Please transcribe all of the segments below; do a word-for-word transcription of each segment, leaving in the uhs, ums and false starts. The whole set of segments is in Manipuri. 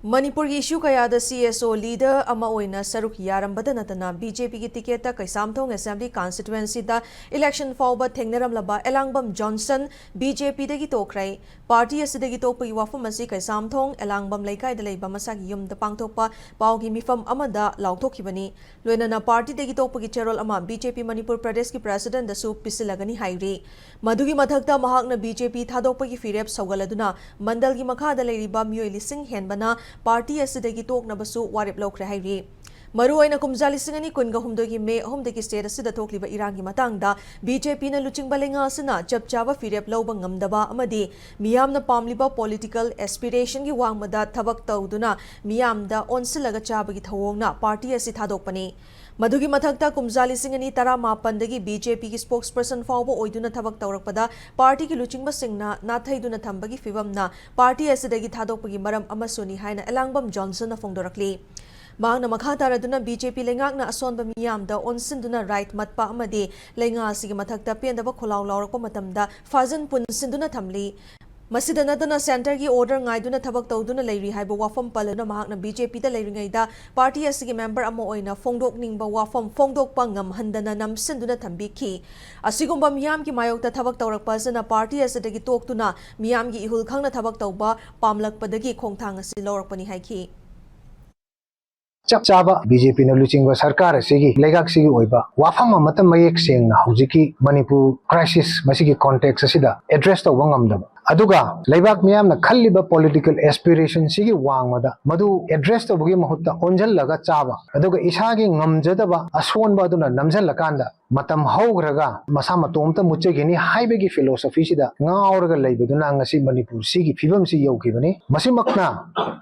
ꯃꯅꯤꯄꯨꯔꯒꯤ ꯏꯁꯨ ꯀꯌꯥꯗ ꯁꯤ ꯑꯦꯁ ꯑꯣ ꯂꯤꯗꯔ ꯑꯃ ꯑꯣꯏꯅ ꯁꯔꯨꯛ ꯌꯥꯔꯝꯕꯗ ꯅꯠꯇꯅ ꯕꯤ ꯖꯦ ꯄꯤꯒꯤ ꯇꯤꯀꯦꯠꯇ ꯀꯩꯁꯥꯝꯊꯣꯡ ꯑꯦꯁꯦꯝꯕ꯭ꯂꯤ ꯀꯟꯁꯇꯤꯇ꯭ꯋꯦꯟꯁꯤꯗ ꯏꯂꯦꯛꯁꯟ ꯐꯥꯎꯕ ꯊꯦꯡꯅꯔꯝꯂꯕ ꯑꯦꯂꯥꯡꯕꯝ ꯖꯣꯟꯁꯟ ꯕꯤ ꯖꯦ ꯄꯤꯗꯒꯤ ꯇꯣꯛꯈ꯭ꯔꯦ꯫ ꯄꯥꯔꯇꯤ ꯑꯁꯤꯗꯒꯤ ꯇꯣꯛꯄꯒꯤ ꯋꯥꯐꯝ ꯑꯁꯤ ꯀꯩꯁꯥꯝꯊꯣꯡ ꯑꯦꯂꯥꯡꯕꯝ ꯂꯩꯀꯥꯏꯗ ꯂꯩꯕ ꯃꯁꯥꯒꯤ ꯌꯨꯝꯗ ꯄꯥꯡꯊꯣꯛꯄ ꯄꯥꯎꯒꯤ ꯃꯤꯐꯝ ꯑꯃꯗ ꯂꯥꯎꯊꯣꯛꯈꯤꯕꯅꯤ꯫ ꯂꯣꯏꯅꯅ ꯄꯥꯔꯇꯤꯗꯒꯤ ꯇꯣꯛꯄꯒꯤ ꯆꯦꯔꯣꯜ ꯑꯃ ꯕꯤ ꯖꯦ ꯄꯤ ꯃꯅꯤꯄꯨꯔ ꯄ꯭ꯔꯗꯦꯁꯀꯤ ꯄ꯭ꯔꯦꯁꯤꯗꯦꯟꯗꯁꯨ ꯄꯤꯁꯤꯜꯂꯒꯅꯤ ꯍꯥꯏꯔꯤ꯫ ꯃꯗꯨꯒꯤ ꯃꯊꯛꯇ ꯃꯍꯥꯛꯅ ꯕꯤ ꯖꯦ ꯄꯤ ꯊꯥꯗꯣꯛꯄꯒꯤ ꯐꯤꯔꯦꯞ ꯁꯧꯒꯠꯂꯗꯨꯅ ꯃꯟꯗꯜꯒꯤ ꯃꯈꯥꯗ ꯂꯩꯔꯤꯕ ꯃꯤꯑꯣꯏ ꯂꯤꯁꯤꯡ ꯍꯦꯟꯕꯅ ꯄꯥꯔꯇꯤ ꯑꯁꯤꯗꯒꯤ ꯇꯣꯛꯅꯕꯁꯨ ꯋꯥꯔꯦꯞ ꯂꯧꯈ꯭ꯔꯦ ꯍꯥꯏꯔꯤ꯫ ꯃꯔꯨꯑꯣꯏꯅ ꯀꯨꯝꯖꯥ ꯂꯤꯁꯤꯡ ꯑꯅꯤ ꯀꯨꯟꯒ ꯍꯨꯝꯗꯣꯏꯒꯤ ꯃꯦ ꯑꯍꯨꯝꯗꯒꯤ ꯁ꯭ꯇꯦꯠ ꯑꯁꯤꯗ ꯊꯣꯛꯂꯤꯕ ꯏꯔꯥꯡꯒꯤ ꯃꯇꯥꯡꯗ ꯕꯤ ꯖꯦ ꯄꯤꯅ ꯂꯨꯆꯤꯡꯕ ꯂꯩꯉꯥꯛ ꯑꯁꯤꯅ ꯆꯞ ꯆꯥꯕ ꯐꯤꯔꯦꯞ ꯂꯧꯕ ꯉꯝꯗꯕ ꯑꯃꯗꯤ ꯃꯤꯌꯥꯝꯅ ꯄꯥꯝꯂꯤꯕ ꯄꯣꯂꯤꯇꯤꯀꯦꯜ ꯑꯦꯁꯄꯤꯔꯦꯁꯟꯒꯤ ꯋꯥꯡꯃꯗ ꯊꯕꯛ ꯇꯧꯗꯨꯅ ꯃꯤꯌꯥꯝꯗ ꯑꯣꯟꯁꯤꯜꯂꯒ ꯆꯥꯕꯒꯤ ꯊꯧꯑꯣꯡꯅ ꯄꯥꯔꯇꯤ ꯑꯁꯤ ꯊꯥꯗꯣꯛꯄꯅꯤ꯫ ꯃꯗꯨꯒꯤ ꯃꯊꯛꯇ ꯀꯨꯝꯖꯥ ꯂꯤꯁꯤꯡ ꯑꯅꯤ ꯇꯔꯥꯃꯥꯄꯟꯗꯒꯤ ꯕꯤ ꯖꯦ ꯄꯤꯒꯤ ꯁ꯭ꯄꯣꯛꯁꯄꯔꯁꯟ ꯐꯥꯎꯕ ꯑꯣꯏꯗꯨꯅ ꯊꯕꯛ ꯇꯧꯔꯛꯄꯗ ꯄꯥꯔꯇꯤꯒꯤ ꯂꯨꯆꯤꯡꯕꯁꯤꯡꯅ ꯅꯥꯊꯩꯗꯨꯅ ꯊꯝꯕꯒꯤ ꯐꯤꯚꯝꯅ ꯄꯥꯔꯇꯤ ꯑꯁꯤꯗꯒꯤ ꯊꯥꯗꯣꯛꯄꯒꯤ ꯃꯔꯝ ꯑꯃꯁꯨꯅꯤ ꯍꯥꯏꯅ ꯑꯦꯂꯥꯡꯕꯝ ꯖꯣꯟꯁꯟꯅ ꯐꯣꯡꯗꯣꯔꯛꯂꯤ꯫ ꯃꯍꯥꯛꯅ ꯃꯈꯥ ꯇꯥꯔꯗꯨꯅ ꯕꯤ ꯖꯦ ꯄꯤ ꯂꯩꯉꯥꯛꯅ ꯑꯁꯣꯟꯕ ꯃꯤꯌꯥꯝꯗ ꯑꯣꯟꯁꯤꯟꯗꯨꯅ ꯔꯥꯏꯠ ꯃꯠꯄ ꯑꯃꯗꯤ ꯂꯩꯉꯥꯛ ꯑꯁꯤꯒꯤ ꯃꯊꯛꯇ ꯄꯦꯟꯗꯕ ꯈꯣꯜꯂꯥꯎ ꯂꯥꯎꯔꯛꯄ ꯃꯇꯝꯗ ꯐꯥꯖꯤꯟ ꯄꯨꯟꯁꯤꯟꯗꯨꯅ ꯊꯝꯂꯤ꯫ ꯃꯁꯤꯗ ꯅꯠꯇꯅ ꯁꯦꯟꯇꯔꯒꯤ ꯑꯣꯔꯗꯔ ꯉꯥꯏꯗꯨꯅ ꯊꯕꯛ ꯇꯧꯗꯨꯅ ꯂꯩꯔꯤ ꯍꯥꯏꯕ ꯋꯥꯐꯝ ꯄꯜꯂꯗꯨꯅ ꯃꯍꯥꯛꯅ ꯕꯤ ꯖꯦ ꯄꯤꯗ ꯂꯩꯔꯤꯉꯩꯗ ꯄꯥꯔꯇꯤ ꯑꯁꯤꯒꯤ ꯃꯦꯝꯕꯔ ꯑꯃ ꯑꯣꯏꯅ ꯐꯣꯡꯗꯣꯛꯅꯤꯡꯕ ꯋꯥꯐꯝ ꯐꯣꯡꯗꯣꯛꯄ ꯉꯝꯍꯟꯗꯅ ꯅꯝꯁꯤꯟꯗꯨꯅ ꯊꯝꯕꯤꯈꯤ꯫ ꯑꯁꯤꯒꯨꯝꯕ ꯃꯤꯌꯥꯝꯒꯤ ꯃꯥꯌꯣꯛꯇ ꯊꯕꯛ ꯇꯧꯔꯛꯄ ꯑꯁꯤꯅ ꯄꯥꯔꯇꯤ ꯑꯁꯤꯗꯒꯤ ꯇꯣꯛꯇꯨꯅ ꯃꯤꯌꯥꯝꯒꯤ ꯏꯍꯨꯜ ꯈꯪꯅ ꯊꯕꯛ ꯇꯧꯕ ꯄꯥꯝꯂꯛꯄꯗꯒꯤ ꯈꯣꯡꯊꯥꯡ ꯑꯁꯤ ꯂꯧꯔꯛꯄꯅꯤ ꯍꯥꯏꯈꯤ꯫ ꯆꯞ ꯆꯥꯕ ꯕꯤ ꯖꯦ ꯄꯤꯅ ꯂꯨꯆꯤꯡꯕ ꯁꯔꯀꯥꯔ ꯑꯁꯤꯒꯤ ꯂꯩꯉꯥꯛꯁꯤꯒꯤ ꯑꯣꯏꯕ ꯋꯥꯐꯝ ꯑꯃꯠꯇ ꯃꯌꯦꯛ ꯁꯦꯡꯅ ꯍꯧꯖꯤꯛꯀꯤ ꯃꯅꯤꯄꯨꯔ ꯀ꯭ꯔꯥꯏꯁꯤꯁ ꯃꯁꯤꯒꯤ ꯀꯣꯟꯇꯦꯛꯁ ꯑꯁꯤꯗ ꯑꯦꯗ꯭ꯔꯦꯁ ꯇꯧꯕ ꯉꯝꯗꯕ, ꯑꯗꯨꯒ ꯂꯩꯕꯥꯛ ꯃꯤꯌꯥꯝꯅ ꯈꯜꯂꯤꯕ ꯄꯣꯂꯤꯇꯤꯀꯦꯜ ꯑꯦꯁꯄꯤꯔꯦꯁꯟꯁꯤꯒꯤ ꯋꯥꯡꯃꯗ ꯃꯗꯨ ꯑꯦꯗ꯭ꯔꯦꯁ ꯇꯧꯕꯒꯤ ꯃꯍꯨꯠꯇ ꯑꯣꯟꯁꯤꯜꯂꯒ ꯆꯥꯕ, ꯑꯗꯨꯒ ꯏꯁꯥꯒꯤ ꯉꯝꯖꯗꯕ ꯑꯁꯣꯟꯕ ꯑꯗꯨꯅ ꯅꯝꯁꯤꯜꯂꯀꯥꯟꯗ ꯃꯇꯝ ꯍꯧꯈ꯭ꯔꯒ ꯃꯁꯥ ꯃꯇꯣꯝꯇ ꯃꯨꯠꯆꯈꯤꯅꯤ ꯍꯥꯏꯕꯒꯤ ꯐꯤꯂꯣꯁꯣꯐꯤꯁꯤꯗ ꯉꯥꯎꯔꯒ ꯂꯩꯕꯗꯨꯅ ꯉꯁꯤ ꯃꯅꯤꯄꯨꯔꯁꯤꯒꯤ ꯐꯤꯕꯝꯁꯤ ꯌꯧꯈꯤꯕꯅꯤ꯫ ꯃꯁꯤꯃꯛꯅ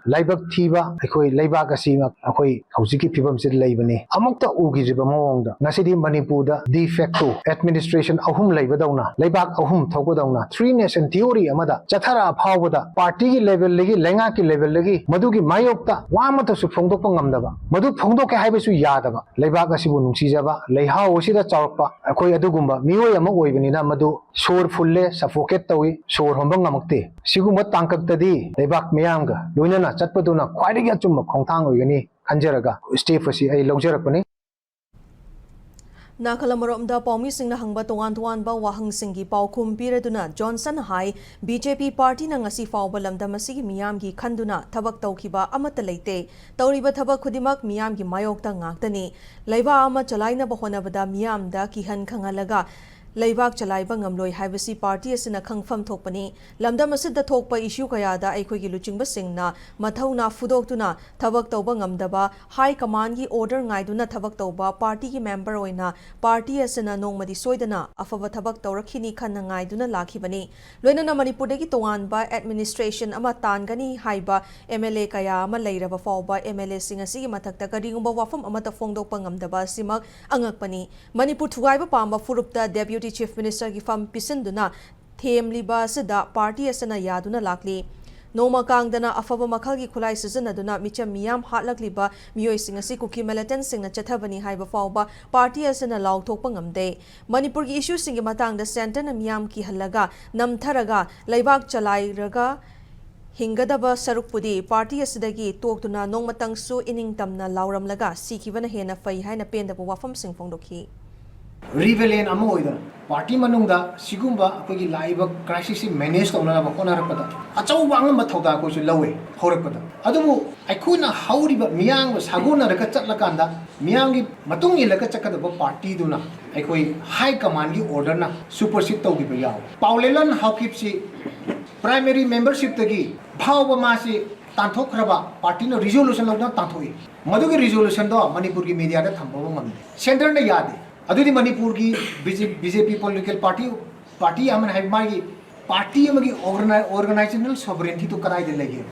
ꯂꯥꯏꯕꯛ ꯊꯤꯕ ꯑꯩꯈꯣꯏ ꯂꯩꯕꯥꯛ ꯑꯁꯤꯃꯛ ꯑꯩꯈꯣꯏ ꯍꯧꯖꯤꯛꯀꯤ ꯐꯤꯕꯝꯁꯤꯗ ꯂꯩꯕꯅꯤ꯫ ꯑꯃꯨꯛꯇ ꯎꯈꯤꯗ꯭ꯔꯤꯕ ꯃꯑꯣꯡꯗ ꯉꯁꯤꯗꯤ ꯃꯅꯤꯄꯨꯔꯗ ꯗꯤ ꯐꯦꯛꯇꯣ ꯑꯦꯗꯃꯤꯅꯤꯁꯇ꯭ꯔꯦꯁꯟ ꯑꯍꯨꯝ ꯂꯩꯕꯗꯧꯅ, ꯂꯩꯕꯥꯛ ꯑꯍꯨꯝ ꯊꯣꯛꯄꯗꯧꯅ, ꯊ꯭ꯔꯤ ꯅꯦꯁꯟ ꯊꯤꯑꯣꯔꯤ ꯑꯃꯗ ꯆꯠꯊꯔꯛꯑ ꯐꯥꯎꯕꯗ party ꯒꯤ level ꯗꯒꯤ, ꯂꯩꯉꯥꯛꯀꯤ level ꯗꯒꯤ ꯃꯗꯨꯒꯤ ꯃꯥꯌꯣꯛꯇ ꯋꯥ ꯑꯃꯠꯇꯁꯨ ꯐꯣꯡꯗꯣꯛꯄ ꯉꯝꯗꯕ, ꯃꯗꯨ ꯐꯣꯡꯗꯣꯛꯀꯦ ꯍꯥꯏꯕꯁꯨ ꯌꯥꯗꯕ, ꯂꯩꯕꯥꯛ ꯑꯁꯤꯕꯨ ꯅꯨꯡꯁꯤꯖꯕ, ꯂꯩꯍꯥꯎ ꯑꯁꯤꯗ ꯆꯥꯎꯔꯛꯄ ꯑꯩꯈꯣꯏ ꯑꯗꯨꯒꯨꯝꯕ ꯃꯤꯑꯣꯏ ꯑꯃ ꯑꯣꯏꯕꯅꯤꯅ ꯃꯗꯨ ꯁꯣꯔ ꯐꯨꯜꯂꯦ, suffocate ꯇꯧꯏ, ꯁꯣꯔ ꯍꯣꯟꯕ ꯉꯝꯃꯛꯇꯦ꯫ ꯁꯤꯒꯨꯝꯕ ꯇꯥꯡꯀꯛꯇꯗꯤ ꯂꯩꯕꯥꯛ ꯃꯤꯌꯥꯝꯒ ꯂꯣꯏꯅꯅ ꯆꯠꯄꯗꯨꯅ ꯈ꯭ꯋꯥꯏꯗꯒꯤ ꯑꯆꯨꯝꯕ ꯈꯣꯡꯊꯥꯡ ꯑꯣꯏꯒꯅꯤ ꯈꯟꯖꯔꯒ step ꯑꯁꯤ ꯑꯩ ꯂꯧꯖꯔꯛꯄꯅꯤ꯫ ꯅꯥꯀꯜ ꯑꯃꯔꯣꯝꯗ ꯄꯥꯎꯃꯤꯁꯤꯡꯅ ꯍꯪꯕ ꯇꯣꯉꯥꯟ ꯇꯣꯉꯥꯟꯕ ꯋꯥꯍꯪꯁꯤꯡꯒꯤ ꯄꯥꯎꯈꯨꯝ ꯄꯤꯔꯗꯨꯅ ꯖꯣꯟꯁꯟ ꯍꯥꯏ, BJP party ꯅ ꯉꯁꯤ ꯐꯥꯎꯕ ꯂꯝꯗꯝ ꯑꯁꯤꯒꯤ ꯃꯤꯌꯥꯝꯒꯤ ꯈꯟꯗꯨꯅ ꯊꯕꯛ ꯇꯧꯈꯤꯕ ꯑꯃꯠꯇ ꯂꯩꯇꯦ꯫ ꯇꯧꯔꯤꯕ ꯊꯕꯛ ꯈꯨꯗꯤꯡꯃꯛ ꯃꯤꯌꯥꯝꯒꯤ ꯃꯥꯌꯣꯛꯇ ꯉꯥꯛꯇꯅꯤ꯫ ꯂꯩꯕꯥꯛ ꯑꯃ ꯆꯂꯥꯏꯅꯕ ꯍꯣꯠꯅꯕꯗ ꯃꯤꯌꯥꯝꯗ ꯀꯤꯍꯟ ꯈꯪꯍꯜꯂꯒ ꯂꯩꯕꯥꯛ ꯆꯂꯥꯏꯕ ꯉꯝꯂꯣꯏ ꯍꯥꯏꯕꯁꯤ party ꯑꯁꯤꯅ ꯈꯪꯐꯝ ꯊꯣꯛꯄꯅꯤ꯫ ꯂꯝꯗꯝ ꯑꯁꯤꯗ ꯊꯣꯛꯄ issue ꯀꯌꯥꯗ ꯑꯩꯈꯣꯏꯒꯤ ꯂꯨꯆꯤꯡꯕꯁꯤꯡꯅ ꯃꯊꯧꯅꯥ ꯐꯨꯗꯣꯛꯇꯨꯅ ꯊꯕꯛ ꯇꯧꯕ ꯉꯝꯗꯕ, high command ꯒꯤ order ꯉꯥꯏꯗꯨꯅ ꯊꯕꯛ ꯇꯧꯕ party ꯒꯤ member ꯑꯣꯏꯅ party ꯑꯁꯤꯅ ꯅꯣꯡꯃꯗꯤ ꯁꯣꯏꯗꯅ ꯑꯐꯕ ꯊꯕꯛ ꯇꯧꯔꯛꯈꯤꯅꯤ ꯈꯟꯅ ꯉꯥꯏꯗꯨꯅ ꯂꯥꯛꯈꯤꯕꯅꯤ꯫ ꯂꯣꯏꯅꯅ ꯃꯅꯤꯄꯨꯔꯗꯒꯤ ꯇꯣꯉꯥꯟꯕ administration ꯑꯃ ꯇꯥꯟꯒꯅꯤ ꯍꯥꯏꯕ MLA ꯀꯌꯥ ꯑꯃ ꯂꯩꯔꯕ ꯐꯥꯎꯕ MLA ꯁꯤꯡ ꯑꯁꯤꯒꯤ ꯃꯊꯛꯇ ꯀꯔꯤꯒꯨꯝꯕ ꯋꯥꯐꯝ ꯑꯃꯠꯇ ꯐꯣꯡꯗꯣꯛꯄ ꯉꯝꯗꯕ ꯑꯁꯤꯃꯛ ꯑꯉꯛꯄꯅꯤ꯫ ꯃꯅꯤꯄꯨꯔ ꯊꯨꯒꯥꯏꯕ ꯄꯥꯝꯕ ꯐꯨꯔꯨꯞꯇ Deputy Chief Minister ꯒꯤ ꯐꯝ ꯄꯤꯁꯤꯟꯗꯨꯅ ꯊꯦꯝꯂꯤꯕ ꯑꯁꯤꯗ party ꯑꯁꯤꯅ ꯌꯥꯗꯨꯅ ꯂꯥꯛꯂꯤ꯫ ꯅꯣꯡꯃ ꯀꯥꯡꯗꯅ ꯑꯐꯕ ꯃꯈꯜꯒꯤ ꯈꯨꯠꯂꯥꯏ ꯁꯤꯖꯤꯟꯅꯗꯨꯅ ꯃꯤꯆꯝ ꯃꯤꯌꯥꯝ ꯍꯥꯠꯂꯛꯂꯤꯕ ꯃꯤꯑꯣꯏꯁꯤꯡ ꯑꯁꯤ ꯀꯨꯀꯤ militant ꯁꯤꯡꯅ ꯆꯠꯊꯕꯅꯤ ꯍꯥꯏꯕ ꯐꯥꯎꯕ party ꯑꯁꯤꯅ ꯂꯥꯎꯊꯣꯛꯄ ꯉꯝꯗꯦ꯫ ꯃꯅꯤꯄꯨꯔꯒꯤ issue ꯁꯤꯡꯒꯤ ꯃꯇꯥꯡꯗ centre ꯅ ꯃꯤꯌꯥꯝ ꯀꯤꯍꯜꯂꯒ, ꯅꯝꯊꯔꯒ, ꯂꯩꯕꯥꯛ ꯆꯂꯥꯏꯔꯒ ꯍꯤꯡꯒꯗꯕ ꯁꯔꯨꯛꯄꯨꯗꯤ party ꯑꯁꯤꯗꯒꯤ ꯇꯣꯛꯇꯨꯅ ꯅꯣꯡꯃꯇꯪꯁꯨ ꯏꯅꯤꯡ ꯇꯝꯅ ꯂꯥꯎꯔꯝꯂꯒ ꯁꯤꯈꯤꯕꯅ ꯍꯦꯟꯅ ꯐꯩ ꯍꯥꯏꯅ ꯄꯦꯟꯗꯕ ꯋꯥꯐꯝꯁꯤꯡ ꯐꯣꯡꯗꯣꯛꯈꯤ꯫ Rebellion ꯑꯃ ꯑꯣꯏꯗꯅ party ꯃꯅꯨꯡꯗ ꯁꯤꯒꯨꯝꯕ ꯑꯩꯈꯣꯏꯒꯤ ꯂꯥꯛꯏꯕ crisis ꯁꯤ manage ꯇꯧꯅꯅꯕ ꯍꯣꯠꯅꯔꯛꯄꯗ ꯑꯆꯧꯕ ꯑꯉꯝꯕ ꯊꯧꯗꯥꯡ ꯑꯩꯈꯣꯏꯁꯨ ꯂꯧꯋꯦ ꯍꯧꯔꯛꯄꯗ꯫ ꯑꯗꯨꯕꯨ ꯑꯩꯈꯣꯏꯅ ꯍꯧꯔꯤꯕ ꯃꯤꯌꯥꯝꯒ ꯁꯥꯒꯣꯟꯅꯔꯒ ꯆꯠꯂꯀꯥꯟꯗ ꯃꯤꯌꯥꯝꯒꯤ ꯃꯇꯨꯡ ꯏꯜꯂꯒ ꯆꯠꯀꯗꯕ party ꯗꯨꯅ ꯑꯩꯈꯣꯏ high command ꯒꯤ order ꯅ supersede ꯇꯧꯈꯤꯕ ꯌꯥꯎꯋꯦ꯫ ꯄꯥꯎꯂꯦꯂꯟ ꯍꯥꯎꯀꯤꯞꯁꯤ primary membership ꯇꯒꯤ ꯐꯥꯎꯕ ꯃꯥꯁꯤ ꯇꯥꯟꯊꯣꯛꯈ꯭ꯔꯕ party ꯅ resolution ꯂꯧꯗꯨꯅ ꯇꯥꯟꯊꯣꯛꯏ꯫ ꯃꯗꯨꯒꯤ resolution ꯗꯣ ꯃꯅꯤꯄꯨꯔꯒꯤ media ꯗ ꯊꯝꯕ ꯉꯝꯗꯦ꯫ Centre ꯅ ꯌꯥꯗꯦ꯫ ꯑꯗꯨꯗꯤ ꯃꯅꯤꯄꯨꯔꯒꯤ BJP political party, party ꯑꯃꯅ ꯍꯥꯏꯕ ꯃꯥꯒꯤ party ꯑꯃꯒꯤ organi-, organizational sovereignty ꯗꯨ ꯀꯗꯥꯏꯗ ꯂꯩꯒꯦ?